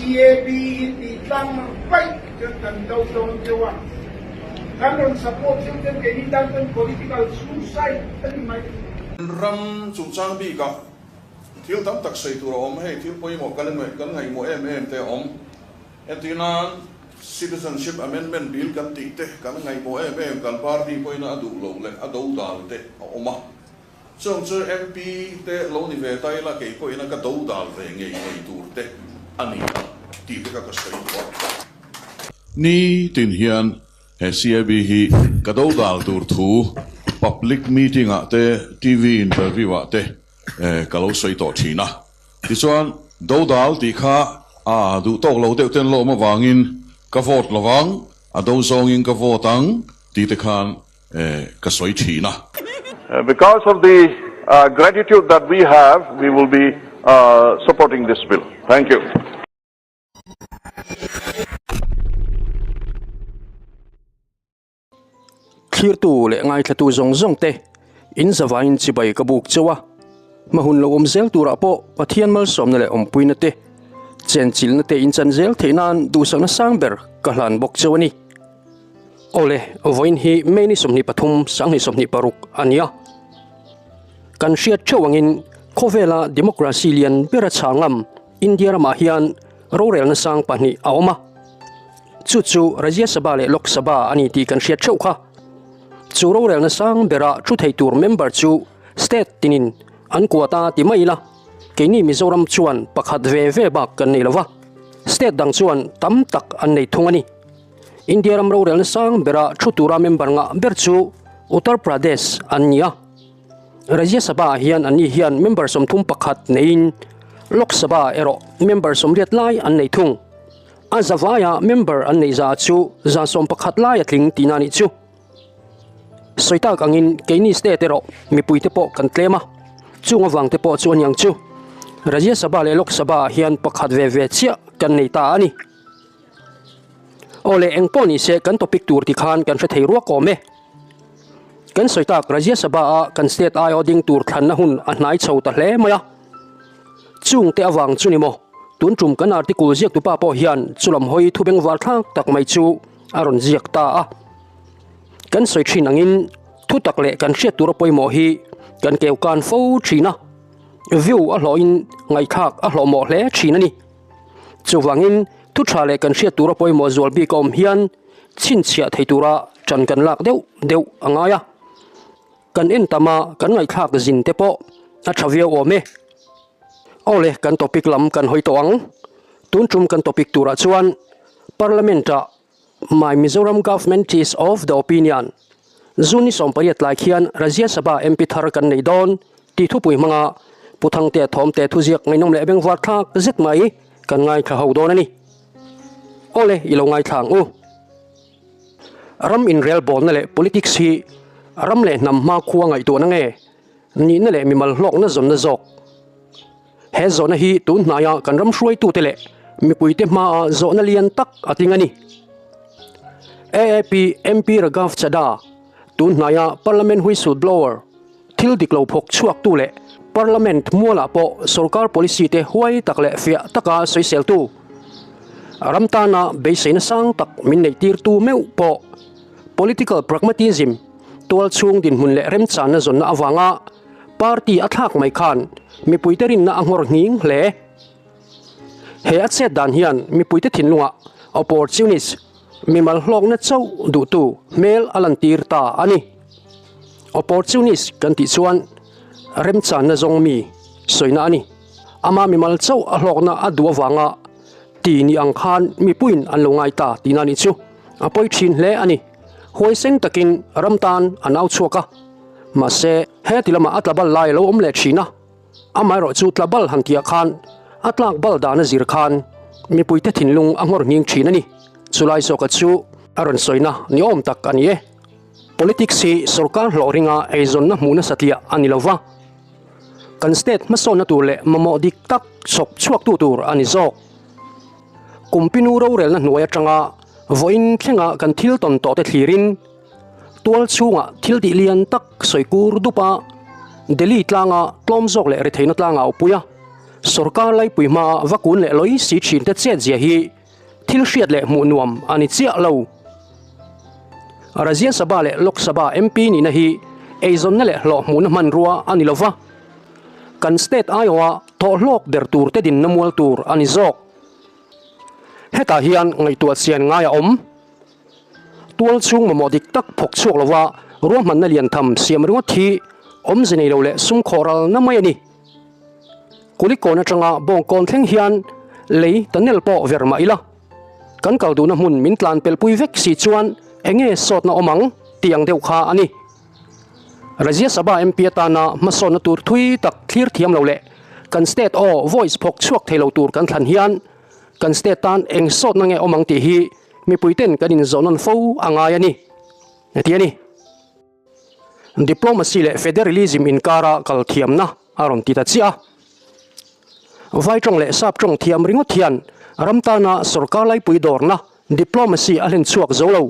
CAB in tih tlang vaih chuan kan do dawn deuh a, kan rawn support deuh chuan keini tan chuan political suicide a ni mai. Ram chungchang bikah thil tam tak sawi tur a awm, hei thil pawimawh kan kan ngaihmawh em em te a awm. Entirnan Citizenship Amendment Bill kan tih te kan ngaihmawh em em, kan party pawhin a duh loh leh a dodal te a awm a. Chung chu MP te lo ni ve ta ila kei pawhin a ka dodal ve ngei ngei tur te a ni a tih te kha ka sawi duh a. Ni tin hian he CAB hi ka dodal tur thu public meeting ah te TV interview ah te ka lo sawi tawh thin a. Tichuan dodal tih kha a duh tawk lo deuh ten lawm avangin ka vote lovang, a do zawngin ka vote ang tih te khan ka sawi thin a. Because of the gratitude that we have, we will be supporting this bill. Thank you. Thlirtu leh ngaithlatu zawng zawng te in zavaiin chibai ka buk cheu a, hmahun lo awm zel turah pawh Pathian malsawmna leh awmpuina te, chenchilhna te in chan zel theih nan duhsakna sang ber ka hlan bawk cheu a ni. Awle, vawiin hi May ni 23, 2026 a ni a. Kan hriat theuh angin khawvela democracy lian bera chhangam India ramah hian rorelna sang pahnih a awm a. Chu chu Rajya Sabha leh Lok Sabha a ni tih kan hriat theuh kha. Chu rorelna sang bera thu thei tur member chu state tinin an kuat a ti mai ila, keini Mizoram chuan pakhat ve ve bak kan nei lo va, state dang chuan tam tak an nei thung a ni. India ram rorelna sang bera thu tura member ngah ber chu Uttar Pradesh an ni a. Rajya Sabha ah hian anni hian member 31 neiin Lok Sabha erawh member 80 lai an nei thung. A zavaia member an neih zah chu 111 lai a tling tihna a nih chu. Sawi tak angin keini state erawh mipuite pawh kan tlem a, chung avangte pawh chu a niang chu. Rajya Sabha leh Lok Sabha ah hian pakhat ve ve chiah kan nei ta a ni. Aw le eng pawh ni se kan topic tur ti khan kan hre thei ruak awm e. Kan sawi tak Rajya Sabha a kan state aiawh ding tur thlanna hun a hnai chho ta hle mai a. Chung te avang chu ni maw tun tum kan article ziak tupa pawh hian chulam hawi thu bengvar thlak tak mai chu a rawn ziak ta a. Kan sawi thin angin thu tak leh kan hriat tura pawimawh hi kan keu kan fo thin a. View a hlawhin ngaihthlak a hlawh mawh hle thin a ni. Chuvangin, thu tha leh kan hriat tura pawimawh zual bik a awm hian chhinchhiah thei tura ṭan kan lak deuh deuh a ngai a. Kan en tam a, kan ngaihthlak zin te pawh a tha viau awm e. Aw le, kan topic lam kan hawi tawh ang. Tun tum kan topic turah chuan Parliament-ah My Mizoram Government is of the opinion June ni 18 lai khian Rajya Sabha MP thar kan nei dawn tih thupui hmanga Pu Thangtea thawmte thuziak ngaihnawm leh bengvar thlak zet mai kan ngaithla ho dawn a ni. Awle, i lo ngaithla ang u. Ram inrelbawlna leh politics hi ram leh hnam hmakhua ngaihtuahna nge nihna leh mimal hlawkna zawnna zawk? He zawhna hi tun hnaia kan ram hruaitute leh mipuite hmaa zawhna lian tak a tling a ni. AAP MP Raghav Chadha, tun hnaia Parliament whistle blower, thil dik lo phawk chhuaktu leh Parliament mualah pawh sorkar policy te huai tak leh fiah taka sawiseltu, ram tana beiseina sang tak min neihtirtu meuh pawh political pragmatism, tualchhung dinhmun leh remchanna zawnna avanga Party a thlak mai khan mipuite rinna a nghawr nghing hle. He a chet dan hian mipuite thinlungah opportunist, mimal hlawkna chauh duhtu hmel a lantir ta a ni. Opportunist kan tih chuan remchanna zawng mi sawina a ni. Ama mimal chauh a hlawkna a duh avanga ti ni ang khan mipuiin an lo ngai ta tihna a nih chu. A pawi thin hle a ni. Huaisen takin ram tan a nau chhuak a. Mahse, heti lamah a tlabal lai a lo awm leh thin a, amaherawh chu tlabal han tihah khan a tlak bal dan a zir khan mipuite thinlung a nghawr nghing thin a ni. Chulai zawka chu a rawn sawina ni awm tak a ni e. Politics hi sorkar hlawh ringa eizawnna hmuh nasa tliah a ni lo va, kan state hmasawnna tur leh mamawh dik tak chhawp chhuaktu tur a ni zawk. Kumpinu rorelna hnuai atanga vawiin thlenga kan thil tawn tawhte thlirin, Tual chhungah thil tih lian tak sawi kur dup a, Delhi tlanga tlawm zawk leh retheihna tlanga a awpui a. Sorkar laipui hmaa va kun leh lawi si thin te chet zia hi thil hriat leh hmuh nuam a ni chiah lo. Rajya Sabha leh Lok Sabha MP nihna hi eizawnna leh hlawh hmuhna hmanrua a ni lova, kan state aiawha thawhhlawk ber tur te dinna mual tur a ni zawk. Hetah hian ngaihtuah chian ngai a awm. Tual chhung mamawh dik tak phawk chhuak lova ruahmanna lian tham siam ringawt hi awmze nei lo leh sum khawh ralna mai a ni. Kulikawn atanga Bawngkawn thleng hian lei tunnel pawh ver mah ila, kan kal duhna hmun min tlan pelpui vek si chuan enge sawtna awm ang tih ang deuh kha a ni. Rajya Sabha MP atana hmasawnna tur thui tak thlir thiam lo leh kan state aw voice phawk chhuak thei lo tur kan thlan hian kan state tan eng sawtna nge awm ang tih hi mipuiten kan inzawh nawn fo a ngai a ni, a ti a ni. Diplomacy leh federalism inkara kal thiamna a rawn ti ta chiah a. Vai tawng leh sap tawng thiam ringawt hian ram tana sorkar laipui dawrna diplomacy a hlen chhuak zo lo.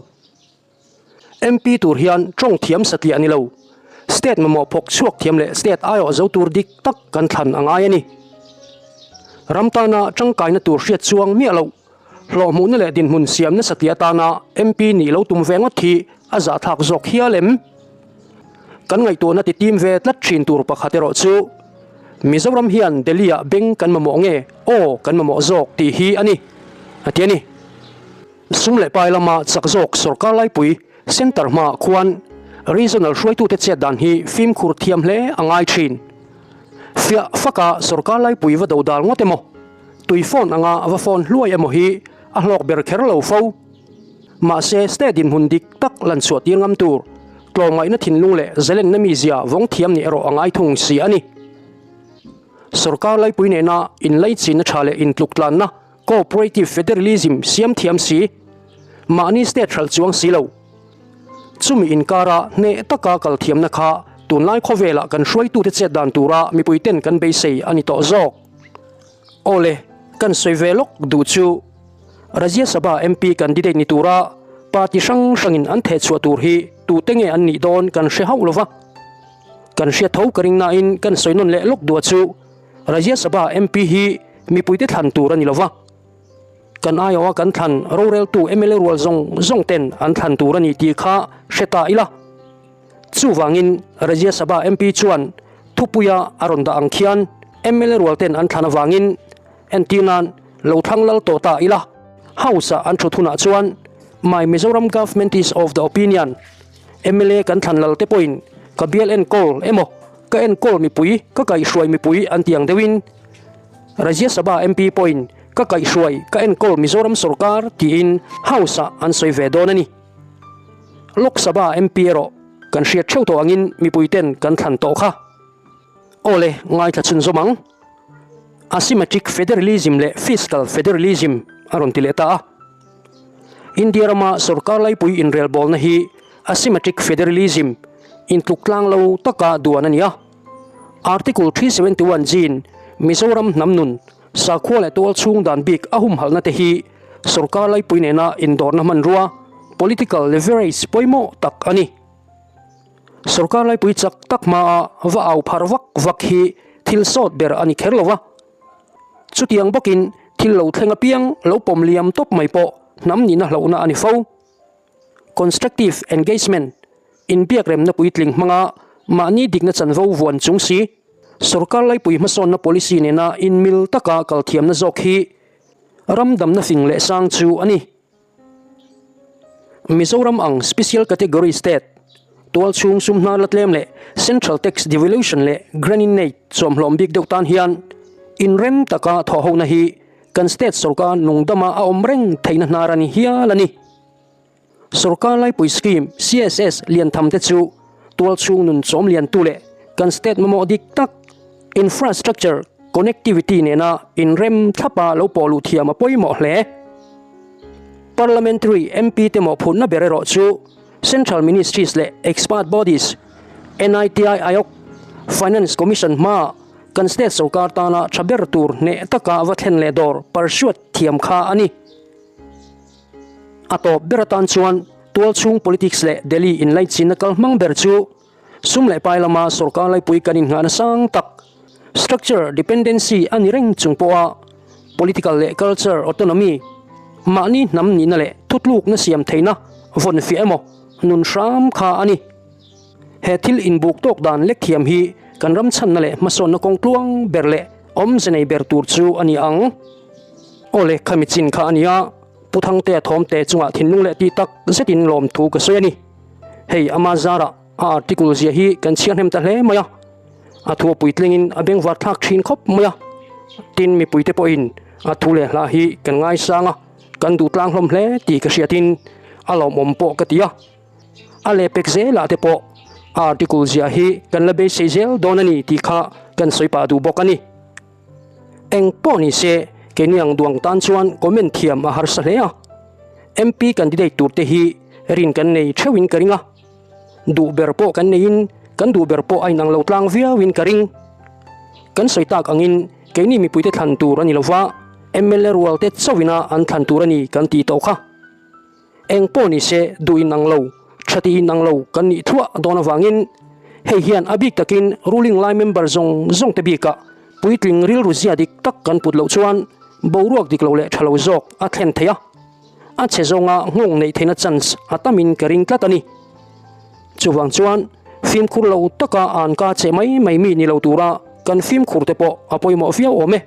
MP tur hian tawng thiam satliah a ni lo. State mamawh phawk chhuak thiam leh state aiawh zo tur dik tak kan thlan a ngai a ni. Ram tana tangkaina tur hriat chuang miah loh. Hlawhhmuhna leh dinhmun siamna satliah atana MP nih lo tum ve ngawt hi a zahthlak zawk hial em? Kan ngaihtuahna ti tim ve tlat thin tur pakhat erawh chu Mizoram hian Delhi-ah beng kan mamawh nge aw kan mamawh zawk tih hi a ni, a ti a ni. Sum leh pai lama chak zawk sorkar laipui Centre hmaah khuan Regional hruaitute chet dan hi fimkhur thiam hle a ngai thin. Fiah faka sorkar laipui va dodal ngawt emaw? Tui phone anga va phone hluai emaw hi a hlawk ber kher lo fo. Mahse state dinhmun dik tak lan chhuah tir ngam tur tlawmngaihna thinlung leh zalenna mizia vawng thiam nih erawh a ngai thung si a ni. Sorkar laipui nena inlaichinna tha leh intluktlanna cooperative federalism siam thiam si, mahni state hralh chuang si lo. Chumi inkara hneh taka kal thiamna kha tunlai khawvelah kan hruaitute chet dan tura mipuiten kan beisei a ni tawh zawk. Awle, kan sawi ve lawk duh chu Rajya Sabha MP candidate ni tura party hrang hrangin an theh chhuah tur hi tute nge an nih dawn kan hre hauh lova. Kan hriat tho ka ring nain kan sawi nawn leh lawk duh chu Rajya Sabha MP hi mipuite thlan tur a ni lova. Kan aiawha kan thlan roreltu mla rual zawng zawng ten an thlan tur a ni tih kha hre ta ila. Chuvangin Rajya Sabha MP chuan thupuia a rawn dah ang khian mla rual ten an thlan avangin entir nan lo thlang lal tawh ta ila. House-ah an thut hunah chuan My Mizoram Government is of the opinion mla kan thlan lal te pawhin ka bial enkawl emaw ka enkawl mipui ka kaihhruai mipui an ti ang deuhin Rajya Sabha MP pawhin ka kaihhruai ka enkawl Mizoram sorkar tiin House-ah an sawi ve dawn a ni. Lok Sabha MP erawh kan hriat theuh tawh angin mipuiten kan thlan tawh kha. Aw le, ngaithla chhunzawm ang. Asymmetric Federalism leh Fiscal Federalism a rawn ti leh ta a. India rama sorkar laipui inrelbawlna hi Asymmetric Federalism intluk tlang lo taka duan a ni a. Article 371 G-in Mizoram hnam nun Sakhua leh tual chhung dan bik a humhalhna te hi sorkar laipui nena indawrna hmanrua, political leverage, pawimawh tak a ni. Sorkar laipui chak tak hmaa va au phar vak vak hi thil sawt ber a ni kher lo va. Chutiang bawkin thil lo thleng apiang lo pawm liam tawp mai pawh hnam nihna hlauhna a ni fo. Constructive engagement, inbiakremna puitling hmanga mahni dikna chanvo vuan chung si, sorkar laipui hmasawnna policy nena inmil taka kal thiamna zawk hi ram damna fing leh sang chu a ni. Mizoram ang Special Category State, tualchhung sum hnar la tlem leh Central Tax Devolution leh Grant-in-Aid chawmhlawm bik deuh tan hian inrem taka thawhhona hi Kan state sorkar nungdama a awm reng theihna hnar a ni hial a ni. Sorkar laipui scheme CSS liantham te chu tualchhung nun chawm liantu leh kan state mamawh dik tak infrastructure connectivity nena inrem thlapa lo pawh luh thiam a pawimawh hle. Parliamentary MP te mawhphurhna ber erawh chu Central Ministries leh Expert Bodies, NITI Aayog, Finance Commission hmaa Kan state sorkar tana tha ber tur hneh taka va thlen leh dawr parsuat thiam kha a ni. A tawp ber atan chuan tualchhung politics leh Delhi inlaichinna kal hmang ber chu sum leh pai lama sorkar laipui kan innghahna sang tak. Structure dependency a ni reng chung pawha political leh culture autonomy, mahni hnam nihna leh thutlukna siam theihna vawn fiah emaw nun hram kha a ni. He thil inbuk tawk dan lek thiam hi kan ram chhanna leh hmasawnna kawng tluang ber leh awmze nei ber tur chu a ni ang. Awle, khami chin kha a nia, Pu Thangtea thawmte chungah thinlung leh tih tak zetin lawmthu ka sawi a ni. Hei ama zarah a article zia hi kan chhiar hnem ta hle mai a, a thu a puitlingin a bengvar thlak thin khawp mai a. Tin, mipuite pawhin a thu leh hla hi kan ngaisang a, kan duh tlang hlawm hle tih ka hriatin a lawmawm pawh ka ti a. A lehpek zelah te pawh a article ziah hi kan la beisei zel dawn a ni tih kha kan sawi pah duh bawk a ni. Eng pawh ni se, keini ang duang tan chuan comment thiam a harsa hle a. MP candidate tur te hi rin kan nei theuhin ka ring a. Duh ber pawh kan neiin kan duh ber pawh a inang lo tlang viauin ka ring. Kan sawi tak angin keini mipuite thlan tur a ni lova, mla rual te chauhina an thlan tur a ni kan tih tawh kha. Eng pawh ni se duh inang lo, tha tih inang lo kan nih thuah dawn avangin hei hian a bik takin ruling lai member zawng zawng te bikah puitling rilru zia dik tak kan put loh chuan boruak dik lo leh tha lo zawk a thlen thei a, a chhe zawnga nghawng neih theihna chance a tamin ka ring tlat a ni. Chuvang chuan fimkhur lo taka an ka che mai mai mi ni lo tura kan fimkhur te pawh a pawimawh viau awm e.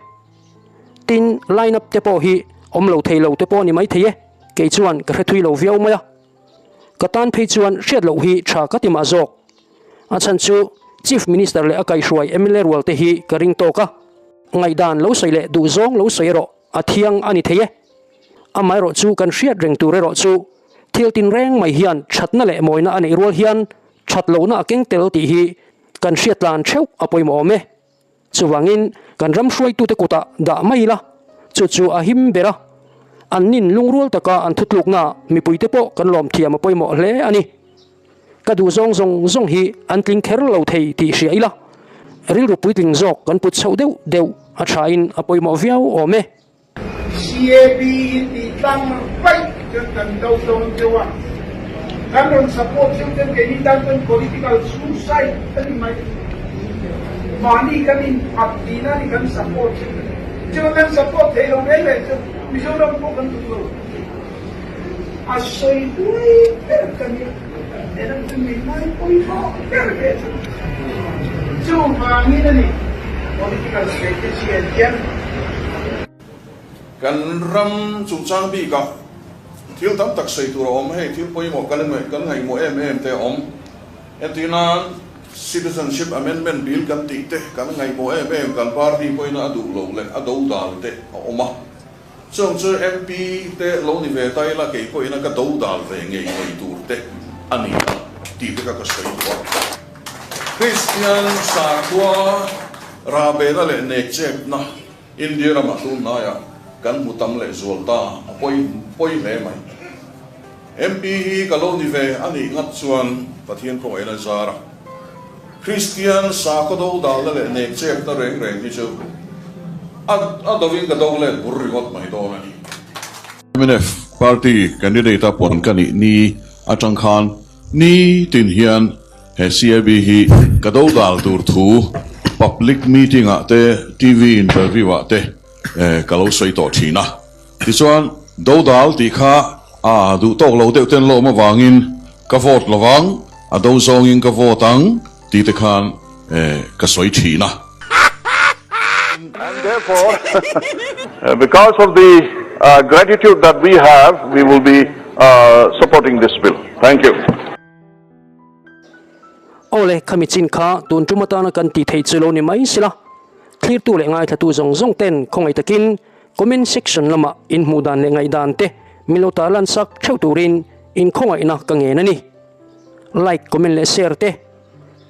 Tin, line up te pawh hi awm lo thei lo te pawh a ni maithei e, kei chuan ka hre thui lo viau mai a. Ka tan phei chuan hriat loh hi tha ka ti mah zawk. A chhan chu Chief Minister leh a kaihhruai mla rual te hi ka ring tawk a, ngaihdan lo sawi leh duhzawng lo sawi erawh a thiang a ni thei e. Amaherawh chu kan hriat reng tur erawh chu thil tinreng mai hian thatna leh mawina a neih rual hian that lohna a keng tel tih hi kan hriat tlan theuh a pawimawh awm e. Chuvangin kan ram hruaitute kutah dah mai ila, chu chu a him ber a. An nin lungrual taka an thutluknaah mipuite pawh kan lawm thiam a pawimawh hle a ni. Ka duh zawng zawng zawng hi an tling kher lo thei tih hria ila, rilru puitling zawk kan put chhoh deuh deuh a thain a pawimawh viau awm e. CAB in tih tlang vaih chuan kan do dawn deuh a, kan rawn support deuh chuan keini tan chuan political suicide a ni mai. Mahni kan inphat tihna a ni kan support deuh a ni. Chuan kan support thei lo reng reng chu Mizoram pawh kan duh lo. A sawi huai ber ka nia, helam chu min ngai pawimawh ber ve chu. Chuvangin a ni political strategy an hian. Kan ram chungchang bikah thil tam tak sawi tur a awm, hei thil pawimawh kan kan ngaihmawh em em te a awm. Entirnan Citizenship Amendment Bill kan tih te kan ngaihmawh em em, kan party pawhin a duh loh leh a dodal te a awm a. Chung chu MP te lo ni ve ta ila kei pawhin a ka do dal ve ngei ngei tur te a ni a tih te kha ka sawi duh a. Kristian sakhua rahbehna leh nekchepna India ramah tunhnaiah kan hmu tam leh zual ta a pawi pawi hle mai. MP hi ka lo ni ve a nih ngat chuan Pathian khawngaihna zar a. Kristian sakhaw do dalna leh nekchepna reng reng hi chu a a dovin ka do let bur ringawt mai dawn a ni. Mnf party candidate a puan ka nih ni atang khan ni tin hian he CAB hi ka do dal tur thu public meeting ah te TV interview ah te ka lo sawi tawh thin a. Tichuan do dal tih kha a duh tawk lo deuh ten lawm avangin ka vote lovang, a do zawngin ka vote ang tih te khan ka sawi thin a. And therefore, because of the gratitude that we have, we will be supporting this bill. Thank you. Awle, khami chin kha tun tum atana kan tih theih chu lo ni mai sila. Thlirtu leh ngaithlatu zawng zawng ten khawngaih takin comment section lamah in hmuh dan leh ngaihdan te min lo tarlan sak theuh turin in khawngaihna ka ngen a ni. Like, comment leh share te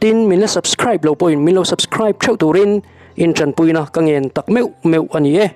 tin min la subscribe lo pawhin min lo subscribe theuh turin in tanpuina ka ngen tak meuh meuh a ni e.